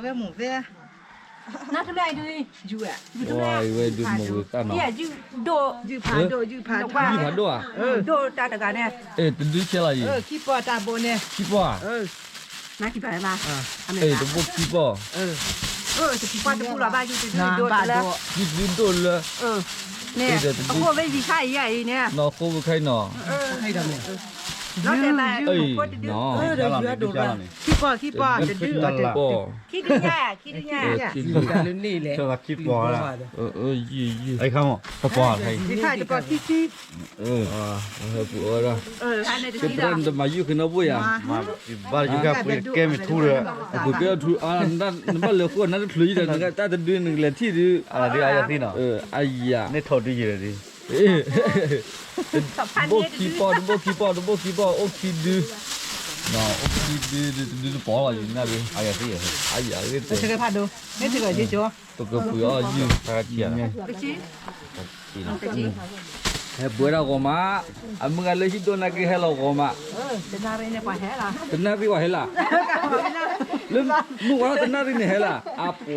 ဝဲမိၢ်ဝဲ, နတလဲၣ်ဒုး, ယုၢ်ဝဲဒုးမိၢ်ဝဲသၣ်နီၤ, ယုၢ်ဖးဒိၣ်, ယုၢ်ဖးဒိၣ်ဧါ, ဒိၣ်တၢ်တဂၤန့ၣ်, တဒုဆဲးလီၤအံၤ, ခံပီၢ်တၢ်ဘိန့ၣ်, ခံပီၢ်ဧါ, တဘိခံပီၢ်, တပီၢ်တပူၤလီၤဘၣ်, ယုၢ်တဒုဒိၣ်တလၢ, ယုၢ်တဒုဒိၣ်လၢ, အဃိဝဲယံၤခါအံၤအံၤန့ၣ်, နီၢ်ဃိဝဲခါအံၤနီၤ, လီၤတဲာ်ဘၣ်, ခံပီၢ်ခံပီၢ်တဒု, ခံဒုညါ, ခံဒုညါ, ခံပီၢ်, ခံပီၢ်, ယံၤယံၤ, တပီၢ်ခံခံ, ပီၢ်ဒၣ်, ကဲပရၢနတမၤယုၢ်ဃ့နီၢ်ဘိယၤ, ဘၣ်ကဲမ့ၢ်ထူဒီး, ကဲထူ, နဘၣ်လဲၤဃိနတချုးယံၤဒီး နကတၢ်တဒုနကလဲၤထံၣ်ဒုး, အယၤ, န့ၣ်ထီၣ်ဒုးယံၤဒီး, တဘိခံပီၢ်, တဘိခံပီၢ်, တဘိခံပီၢ်, အိၣ်ခံဒု, အိၣ်ခံဒု, တဒုတပီၢ်လီၤယံၤနၤဒုး, အယၤဂ့ၤတဲ, ပကပှ့ၤအီၣ်ယုၢ်, ဟဲပှ့ၤဒၣ်ဂီၤမး, အမုၢ်ဂၤလၢဟံၣ်ဒိၣ်နာ်က့ဟဲလီၤဂီၤမး, တနၣ်ရံၣ်ဝဲဟဲလီၤ, လၢမုၢ်ဝါထီၣ်တနၣ်ရံၣ်န့ၣ်ဟဲလီၤ, အပှၤ,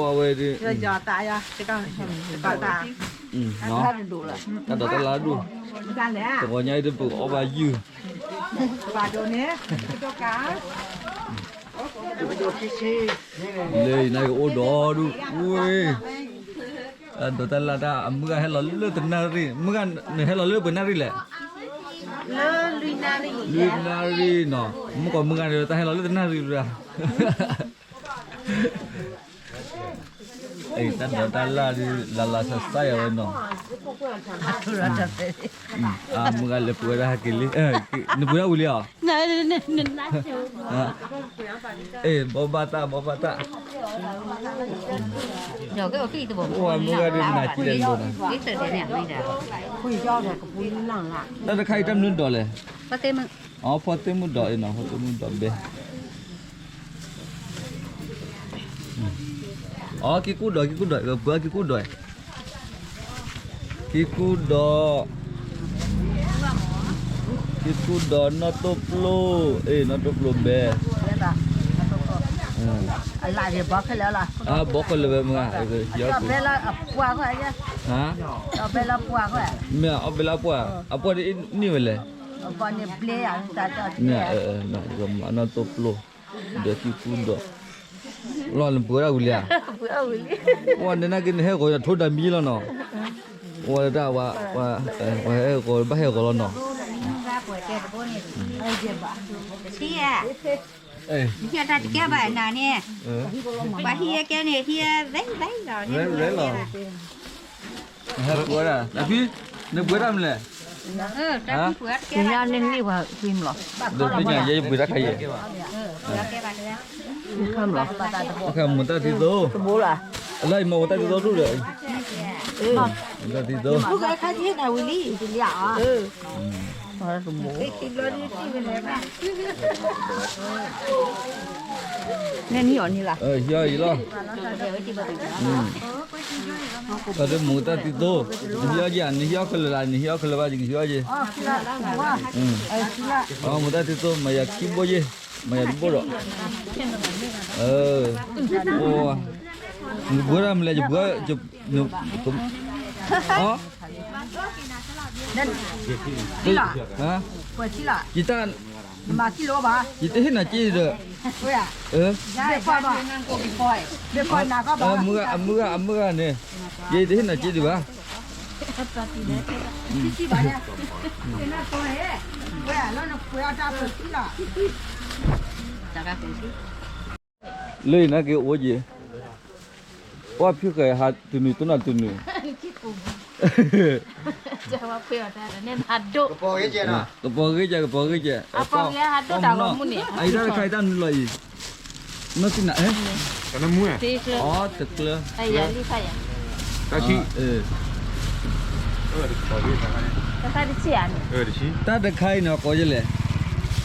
အဝဲဒုး, တၢ်ဒိးတၢ်လၢဒိၣ်, တဂီၤညါအံၤဒုးပကအီၣ်ဘၣ်ယုၢ်, လၢအံၤနကအိၣ်ဒီးဒုး, ဝ့ၢ်, တၢ်ဒိးတၢ်လၢတၢ် အမုၢ်ဂၤဟဲလီၤလၢတနၣ်ရံၣ်, မုၢ်ဂၤနဟဲလီၤလၢပှဲၤနၣ်ရံၣ်လဲၣ်, လွံၢ်နၣ်ရံၣ်နီၤ, မုၢ်ကီၢ်မုၢ်ဂၤန့ၣ် တၢ်ဟဲလီၤလၢတနၣ်ရံၣ်ဒၣ် တၢ်ဒိးတၢ်လၢဒုး လၢ်လၢ်ဆါဆါယၤဝဲနီၤ, မုၢ်ဂၤလဲၤပှ့ၤဝဲဒၣ်ဟဲက့ၤလံ, နပှ့ၤဒၣ်ဝံၤလံဧါ, ဘီဘၣ်တၢ် ဘီဘၣ်တၢ်, မုၢ်ဂၤဒုးနၤကံလဲၤလိၤနၤ, တၢ်တခါအံၤတၢ်မနုၤဒိးလဲၣ်, အဖီသ့ၣ်မုၢ်ဒိးအံၤနီၤ, ဖီသ့ၣ်မုၢ်ဒိးဘဲ အကံၢ်ကူၣ်ဒိး ကံၢ်ကူၣ်ဒိး ပှၤကံၢ်ကူၣ်ဒိး, ကံၢ်ကူၣ်ဒိး, ကံၢ်ကူၣ်ဒိး နီၢ်တိၢ်ပျိ, အ့ၣ် နီၢ်တိၢ်ပျိဘဲ, အဘီခဲလၢာ်ဝဲမုၢ်, မ့ၢ်အီၣ်ဘဲလၢပှၢ်, အီၣ်ဘဲလၢပှၢ်, အပှၢ်န့ၣ်အ့ၣ်န့ၢ်ဝဲလဲၣ်, မ့ၢ်နီၢ်တိၢ်ပျိ, ဒီးကံၢ်ကူၣ်ဒိး လီၤနပှ့ၤဒၣ်ဝံၤလံဧါ, ပှၤနနာ်က့နဟဲဂီၤယထိဒၣ်မံလီၤနီၤ, ပှၤတၢ်ဝဲ, ပှၤဟဲဂီၤဘၣ်ဟဲဂီၤလီၤနီၤ, တၢ်တကဲဘၣ်နၤန့ၣ်, ပှၤဟံးကဲန့ၣ် ဟံးလီၤ, ဟဲပှ့ၤဒၣ်, နဖံ, နပှ့ၤဒၣ်မလဲၣ်, နပှ့ၤတၢ်ခါယဲၢ်, မူၤတၢ်သံသိ, အလၢအံၤမ့ၢ်မူၤတၢ်သံသိ, မူၤတၢ်သံသိ, နဟံးအီၤန့ၣ်လီၤ, ဟံးအီၤအံၤလီၤ, မူၤတၢ်သံသိ, နဟံးအီၤယဲၢ်, နဟံးအီၤခဲလၢာ်လၢ, နဟံးအီၤခဲလၢာ်ဘၣ် ယကဟံးအီၤယဲၢ်, မူၤတၢ်သံသိ မၤယၤခံဘိယဲၢ်, မၤယၤတဘိဒီး, နပှ့ၤဒၣ်မလဲၣ်, ယပှ့ၤ, ယတၢ်, ယတဟ့ၣ်နၤက့ဒီး, မုၢ်ဂၤ, အမုၢ်ဂၤ, အမုၢ်ဂၤန့ၣ်, ယတဟ့ၣ်နၤက့ဒံးဘၣ်, လၢနက့အိၣ်က့ၤ, ပှၢ်ဖံးဃာ်ဟးတနုာ်တနုာ်တနုာ်, ကပီၤဂ့ၤကဲ, ကပီၤဂ့ၤကဲ, အအံၤတၢ်တခါအံၤတၢ်နုာ်လီၤအံၤ, နီၢ်သံနၤ, တမူ, အီတကျၢ, တၢ်ဆံ, တၢ်တခါအံၤန့ၣ် ကိးယလဲၣ်,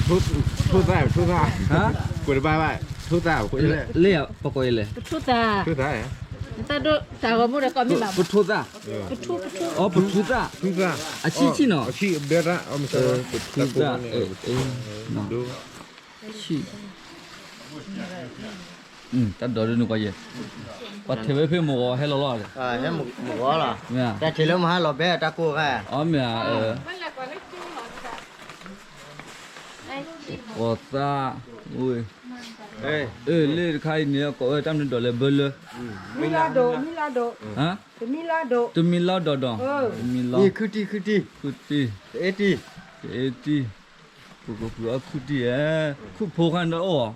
ထိသၣ်, ထိသၣ်, ကွဲးတဘၣ်ဘၣ်, ထိသၣ်, လၢယၤ ပကိးယလဲၣ်, ထိသၣ်, ပထိသၣ်, အီ ပထူသၣ်, အဆံးဆံးနီၤ, ပထူသၣ်, ဆံၣ်, တၢ်ဒိးဒ်န့ၣ်ကွၢ်ယဲၢ်, ပှၤထဲးဝဲဖဲမုၢ်ဂီၤဟဲလီၤလီၤ, မ့ၢ်, အီမ့ၢ်ဧါ, အၢ, ကီၤသၣ်, အၢ လ့ၣ်တခါအံၤန့ၣ် ကိးဝဲတၢ်မနုၤဒိးလဲၣ်ဘၢလၢ, တမံၤလီၤဒိး, တမံၤလီၤဒိးဒီး, တမံၤလီၤ, ခုတံၢ်, ခုတံၢ်, တအ့တံၢ်, ပကဖုအီၣ်ခုတံၢ်ဧါ, ခုၣ်ဖိခါန့ၣ်အိၣ်,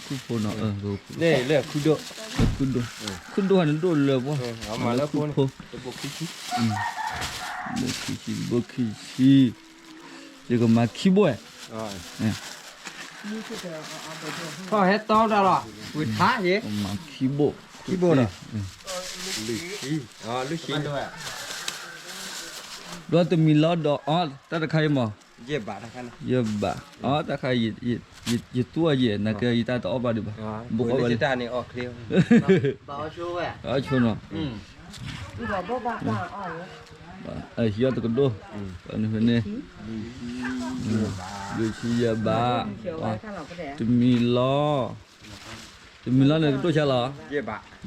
ခုၣ်ဖိနီၤ, ခုၣ်ဒိၣ်, ခုၣ်ဒိၣ်, ခုၣ်ဒိၣ်ခါန့ၣ်ဒိၣ်လၢပှၢ်, လၢခုၣ်ဖိ, ဘိခံဆံ, ဘိခံဆံ, ယကမၤခံဘိၣ်, ဟဲတီတၢ်လီၤ, ဝံၤထါယဲ, မၤခံဘိၣ်, ခံဘိၣ်နီၤ, လွံၢ်ဆံ, လွံၢ်ဆံ, ဘျီတမံၤလီၤဒီးအီ တၢ်တခါအံၤမး, ယဲၢ်ဘး, ယဲၢ်ဘး, အီတၢ်ခါ, ယသူအီၤယဲၢ် နကဲယတၢ်တအီၣ်ဘၣ်ဒံးဘၣ်, ဘိၣ်အီၣ်ဝဲ, အီၣ်ဆိနီၤ, ဟံးအီၣ်တကဒိၣ်, န့ၣ်, လွံၢ်ဆံယဲၢ်ဘး, တမံၤလီၤ, တမံၤလီၤန့ၣ်ကဒိၣ်ဆါလီၤ,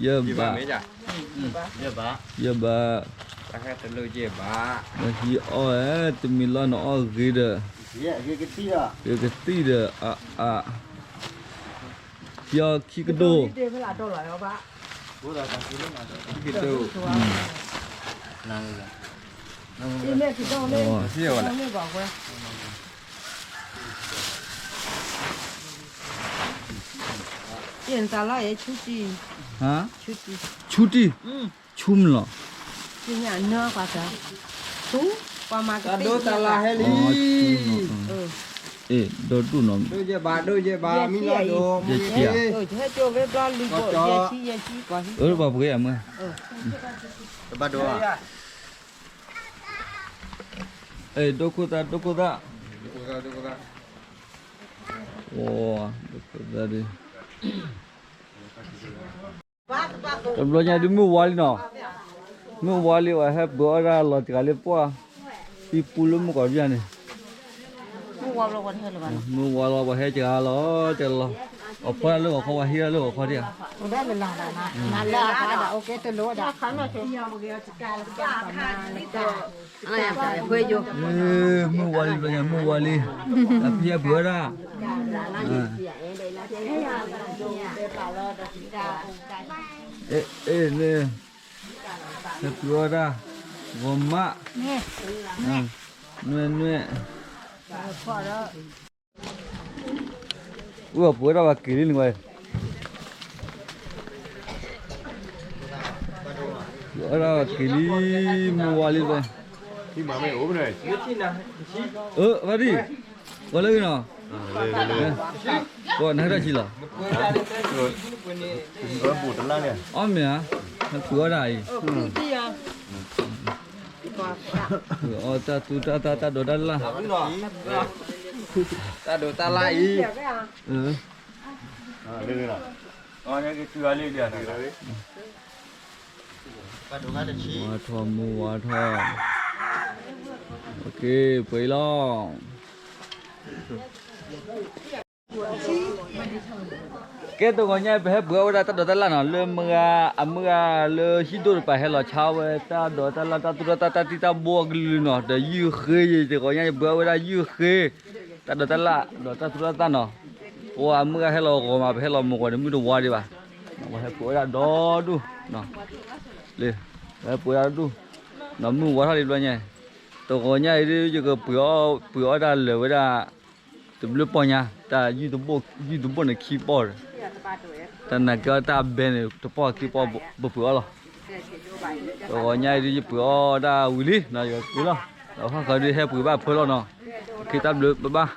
ယဲၢ်ဘး, ယဲၢ်ဘး, ယဲၢ်ဘး, ဟံးအီၣ်ဝဲ, တမံၤလီၤန့ၣ်အီၣ်ဂ့ၤဒီး, ဂ့ၤကသံၣ်ဒီး, အအ, ဟံးအီၣ်ခံကဒိၣ်, ခံကဒိၣ်, ဆူတံၢ်, ဆူမလီၤ, တၢ်ဒိးတၢ်လၢဟဲလံ, ဒိၣ်ဒိၣ်နီၤ, ဒိၣ်ယဲၢ်ဘး, ဒိၣ်ယဲၢ်ဘး, မံလီၤဒိး, ပှၤပှဲၤအမုၢ်, ဒိၣ်ခိၣ်သၣ်, ဒိၣ်ခိၣ်သၣ်, ဒိၣ်ခိၣ်သၣ်ဒ် တဘျီညါဒ်မုၢ်ဝါလံနီၤ, မုၢ်ဝါလံ ပှၤဟဲပှ့ၤအီၣ်တၢ်လီၤတဂၤလၢပှၢ်, သံပူလၢမုၢ်ကီၤဘျၣ်န့ၣ်, မုၢ်ဝါလီၤပှၤဟဲတဂၤလီၤတဂၤလီၤ, ပှၤဖီတၢ်လၢဂီၤခီ ပှၤဟံးတၢ်လၢဂီၤခီဒံးဧါ, မုၢ်ဝါလံဘျီညါ မုၢ်ဝါလံ, အဖံဟဲပှ့ၤအီၣ်တၢ်, အ့ၣ်န့ၣ်, ဟဲပှ့ၤအီၣ်တၢ်, ဂီၤမး, နွဲၣ်နွဲၣ်, အပှ့ၤအီၣ်တၢ်ဝဲက့ၤလံန့ၣ်ဝဲ, ပှ့ၤအီၣ်တၢ်ဝဲက့ၤလံ, မုၢ်ဝါလံဝဲ, အၢ ဖါတံၢ်, ဂီၤလၢဂ့ၤနီၤ, ပှၤနဟဲတၢ်ဆံးလီၤ, အီၣ်မ့ၢ်ဧါ, ဟဲပှ့ၤအီၣ်တၢ်အံၤ, ပှ့ၤအီၣ်တၢ်သူတၢ်သၣ် တၢ်ဒိးတၢ်လၢ်, တၢ်ဒိးတၢ်လၢ်အံၤ, ဝါထီၣ်မုၢ်ဝါထီၣ်, ပှဲၤလီၤ. ကဲ တဂီၤညါအံၤ ပဟဲပှ့ၤအီၣ်ဝဲဒၣ်တၢ်ဒိးတၢ်လၢ်နီၤ, လၢမုၢ်ဂၤ အမုၢ်ဂၤလၢဟံၣ်ဒိၣ်တပၤ ဟဲလီၤဆါဝဲတၢ်ဒိးတၢ်လၢ် တၢ်သူၣ်တၢ်သၣ် တၢ်တံၢ်တၢ်ဘိအကလုာ်နီၤ, ဒီးယုၢ်ဃ့ယံၤ တဂီၤညါယပှ့ၤအီၣ်ဝဲဒၣ်ယုၢ်ဃ့ တၢ်ဒိးတၢ်လၢ် ဒီးတၢ်သူၣ်တၢ်သၣ်နီၤ, ပှၤအမုၢ်ဂၤဟဲလီၤဂီၤမး ပဟဲလီၤမုၢ်ဂီၤန့ၣ် မုၢ်တဝါဒံးဘၣ်, ပှၤဟဲပှ့ၤဝဲဒၣ်ဒီဒူၣ်, လၢ ပှဲၤဝဲဒၣ်ဒူၣ်, ဒီးမုၢ်ဝါထီၣ်လံဘျီညါ, တဂီၤညါအံၤဒ် ယကပှ့ၤအီၣ် ပှ့ၤအီၣ်ဒၣ်လၢာ်ဝဲဒၣ် တဘျုးပီၢ်ညါ, တၢ်ယုၢ်တဘိၣ်န့ၣ်ခံပီၢ်ဒီး, တၢ်နာ်က့အီၣ်တၢ်အဘဲန့ၣ် တပီၢ်ခံပီၢ် ပပှ့ၤအီၣ်လီၤ. တဂီၤညါအံၤဒ် ယပှ့ၤအီၣ်ဒၣ်ဝံၤလံနီၤ, ယကပှ့ၤလီၤ, ဒီးဟီၣ်ဃီဒ်ဟဲပှ့ၤဘၣ်ဖၢလီၤနီၤ, တၢ်ဘျုးဘၣ်ဘၣ်.